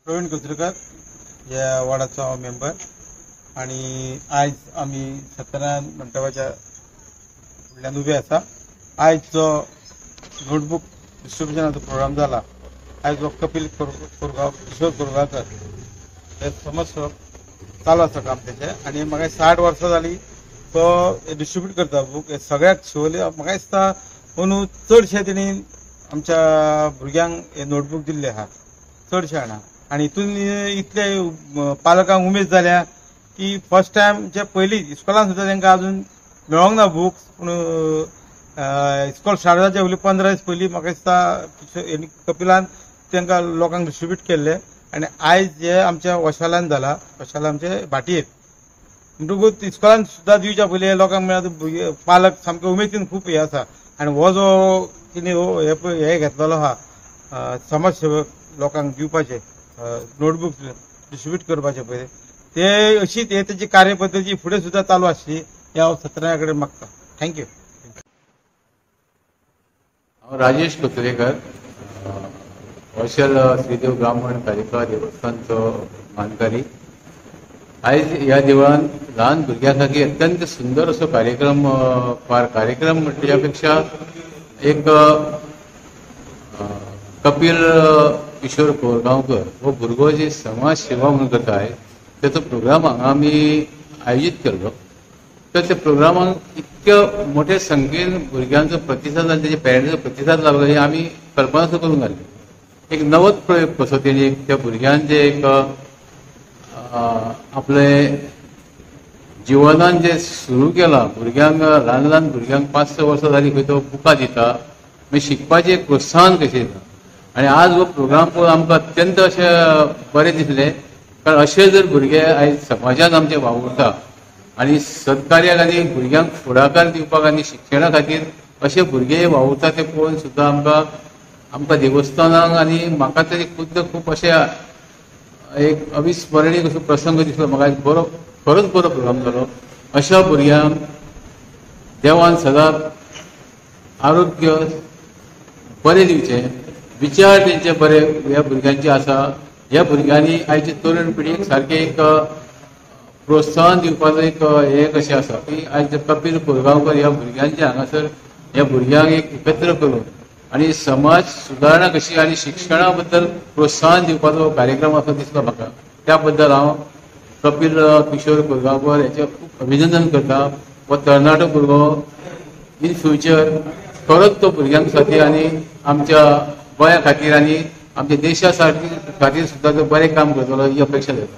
प्रवीण कोचरेकर ह्या वॉर्डाचो हांव मेंबर आनी आयज आमी सत्यनारायण मंटपाच्या फुडल्यान उबे आसा. आयज जो नोटबूक डिस्ट्रिब्युशनाचो प्रोग्राम जाला, आयज जो कपील कोरगांव, किशोर कोरगांवकर हे समाजसेवक चालू आसा काम तेचें. आनी म्हाका 60 वर्सां जाली तो डिस्ट्रिब्यूट करता बूक हे सगळ्याक शिवोले. म्हाका दिसता अंदू चडशे तेणी आमच्या भुरग्यांक हे नोटबूक दिल्ले आहा चडशे जाणां. आनी हितून इतले पालकांक उमेद जाल्या की फर्स्ट टायम जे पयलीं इस्कॉलान सुद्दां तांकां अजून मेळोंक ना बुक्स, पूण इस्कॉल स्टार्ट जावच्या पयलीं 15 दीस पयलीं म्हाका दिसता कपिलान तांकां लोकांक डिस्ट्रिब्यूट केल्ले. आनी आयज हे आमच्या वशालान जाला, वशाला आमचे भाटयेक, म्हणटकूच इस्कॉलान सुद्दां दिवच्या पयलीं लोकांक मेळ्ळ्यार पालक सामके उमेदीन खूब हे आसा. आनी हो जो कितें हे घेतलेलो आहा समाजसेवक लोकांक दिवपाचे नोटबूक डिस्ट्रिब्यूट करपाचे पयलीं ते अशीच हे तेची कार्यपद्दती फुडें सुद्दां चालू आसची हे हांव सत्यनारायणा कडेन मागता. Thank you. हांव राजेश कोचरेकर, वशल श्रीदेव ब्राह्मण कालिका देवस्थानचो मानकारी. आयज ह्या देवळान ल्हान भुरग्यां खातीर अत्यंत सुंदर असो कार्यक्रम, फार कार्यक्रम म्हटल्या पेक्षा एक कपील किशोर कोरगांवकर हो भुरगो जे समाज सेवा म्हणून करता आहे तेचो प्रोग्राम हांगा आमी आयोजीत केल्लो. तर त्या प्रोग्रामाक इतक्या मोठ्या संख्येन भुरग्यांचो प्रतिसाद आनी तेच्या पेरंट्साचो प्रतिसाद लागलो हे आमी कल्पना सुद्दां करूंक घाल्ली. एक नवोच प्रयोग कसो तेणी त्या भुरग्यान जे एक आपले जिवनान जे सुरू केलां, भुरग्यांक ल्हान ल्हान भुरग्यांक 5-6 वर्सां जालीं खंय तो बुकां दिता, मागीर शिकपाचें एक प्रोत्साहन कशें दिता. आनी आज हो प्रोग्राम पळोवन आमकां अत्यंत अशें बरें दिसलें, कारण अशे जर भुरगे आयज समाजान आमचे वावुरता आनी सत्कार्याक आनी भुरग्यांक फुडाकार दिवपाक आनी शिक्षणा खातीर अशे भुरगे वावुरता ते पळोवन सुद्दां आमकां आमकां देवस्थानाक आनी म्हाका तरी खुद्द खूब अशें एक अविस्मरणीय असो प्रसंग दिसलो. म्हाका बरो, खरोच बरो प्रोग्राम जालो. अशा भुरग्यांक देवान सदांच आरोग्य बरें दिवचें, विचार तेंचे बरे ह्या भुरग्यांचे आसा. ह्या भुरग्यांनी आयचे तरुण पिढीक सारकें एक प्रोत्साहन दिवपाचो एक हें कशें आसा की आयज कपील कोरगांवकर ह्या भुरग्यांचे हांगासर ह्या भुरग्यांक एक एकत्र करून आनी समाज सुदारणा कशी आनी शिक्षणा बद्दल प्रोत्साहन दिवपाचो कार्यक्रम असो दिसलो म्हाका. त्या बद्दल हांव कपील किशोर कोरगांवकर हेचें खूब अभिनंदन करता. हो तरणाटो भुरगो इन फ्युचर खरोच तो भुरग्यां खातीर आनी आमच्या गोंया खातीर आनी आमच्या देशा खातीर सुद्दां तो बरें काम करतलो ही अपेक्षा जाता.